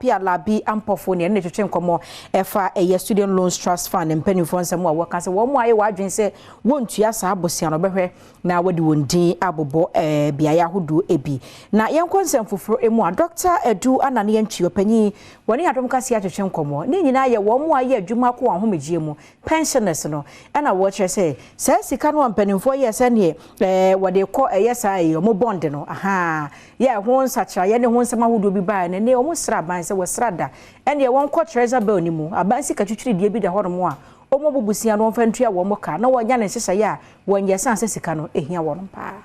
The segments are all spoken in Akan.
Appiah Labi Ampɔfo ne ɛne ne twetwe nkɔmmɔ ɛfa ɛyɛ Student Loans Trust Fund mpanimfoɔ nsɛm a wɔka sɛ wɔn a ayɛ wɔn adwene sɛ wɔntua saa abosea no, bɛhwɛ na wɔde wɔn din abobɔ beaeɛ ahodoɔ ebi. Na yɛnkɔ nsɛm foforɔ mu a, Dr. Edu Anane Yɛntwi ɔpanyin wɔne Adom Kaseɛ atwetwe nkɔmmɔ ne nyinaa yɛ wɔn a ayɛ adwuma kɔ wɔn ahomegyeɛ mu, pensioners no, ɛna wɔkyerɛ sɛ saa sika no a mpanimfoɔ yɛ sɛneɛ wɔde kɔ ɛyɛ saa yi wɔn bond no aha yɛ ho nsakyerɛeɛ ne ho nsɛm ahodoɔ bi baa no ne wɔn sra aban sɛ wɔsra da ɛneɛ wɔn kɔ treasury bill ne mu, aban sika twitwiridie bi da hɔnom a wɔn bubusia no wɔmfa ntua wɔn ka na wɔnya ne nhyehyɛeɛ a wɔnyɛ san sɛ sika no ehia wɔn paa.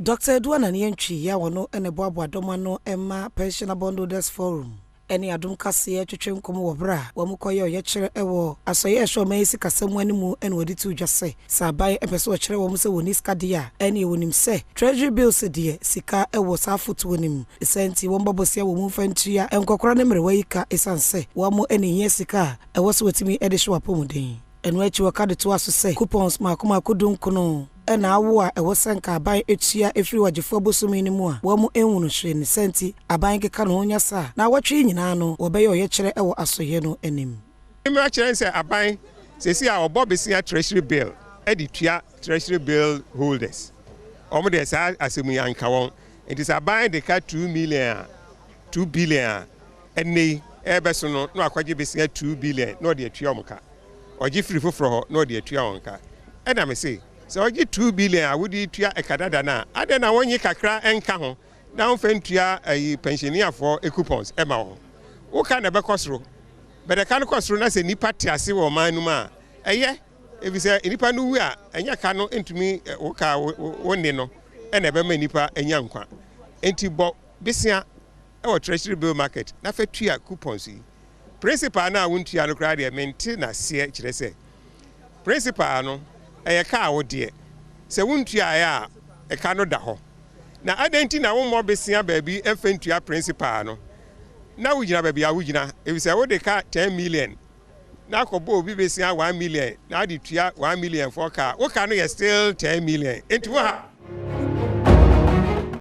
Dr. Edu Anane Yɛntwi yɛ a wɔno ne boaboa dɔm ano ma Pensioner Bondholders Forum ne Adom Kaseɛ twetwe nkɔmmɔ wɔ berɛ a wɔn kɔyɛ ɔyɛkyerɛ wɔ asɔeɛ a ɛhwɛ ɔman yi sikasɛm anim na wɔde to dwa sɛ aban pɛ sɛ ɔkyerɛ wɔn sɛ wɔnni sika deɛ a, ɛneɛ wɔnim sɛ treasury bills deɛ, sika wɔ saa afotuo no mu. Ɛsɛ nti wɔn bɔ bosea wɔ mu mfa ntua nkɔkora ne mmerewa yi ka, ɛsiane sɛ wɔn ne hia sika a ɛwɔ sɛ wɔtumi de hyɛ wɔn apɔmuden. Ɛno akyi, wɔka de toa so sɛ coupons mako mako 19 ɛna awo a ɛwɔ sɛ nka aban etua efiri wagyefoɔ bosome no mu a wɔn nhunu hwee ne sɛ nti aban keka ne ho nya saa na awɔtwe nyinaa no wɔbɛyɛ ɔyɛkyerɛ ɛwɔ asɔyɛ no anim. Mmira kyerɛ sɛ aban sɛsi a ɔbɔ besia treasury bill ɛde tua treasury bill holders, wɔn deɛ saa asɛm yi anka wɔn. Nti sɛ aban de ka 2 million a, 2 billion a, ɛnɛ yi ɛbɛso no na wakɔgye besia 2 billion na ɔde atua wɔn ka. Ɔgye firi foforɔ hɔ na ɔde atua wɔn ka. Ɛna mɛ se sɛ ɔgye 2 billion a wode tua ɛka dada no a, adɛn na wɔnye kakra ɛnka ho na wɔmfa ntua ayi pensionerfoɔ coupons ɛma wɔn? Woka na ɛbɛkɔ soro bɛdɛka no kɔ soro na sɛ nipa te ase wɔ ɔman no mu a, ɛyɛ efisɛ nipa no wu a, ɛnyɛ ka no ntumi woka wo ne no ɛna ɛbɛma nipa anya nkwa. Nti bɔ besia ɛwɔ treasury bill market na fɛ tua coupons yi. Principal no a wontua no koraa deɛ, mente n'aseɛ. Kyerɛ sɛ principal no ɛyɛ kaa wo deɛ sɛ wontuaeɛ a, ɛka no da hɔ na adɛn nti na wommɔ besia baabi ɛmfa ntua principal no na wogyina baabi a wogyina? Efisɛ wode ka 10 million na akɔbɔ obi besia 1 million na ade tua 1 million fɔ kaa, wo ka no yɛ still 10 million. Nti wo ha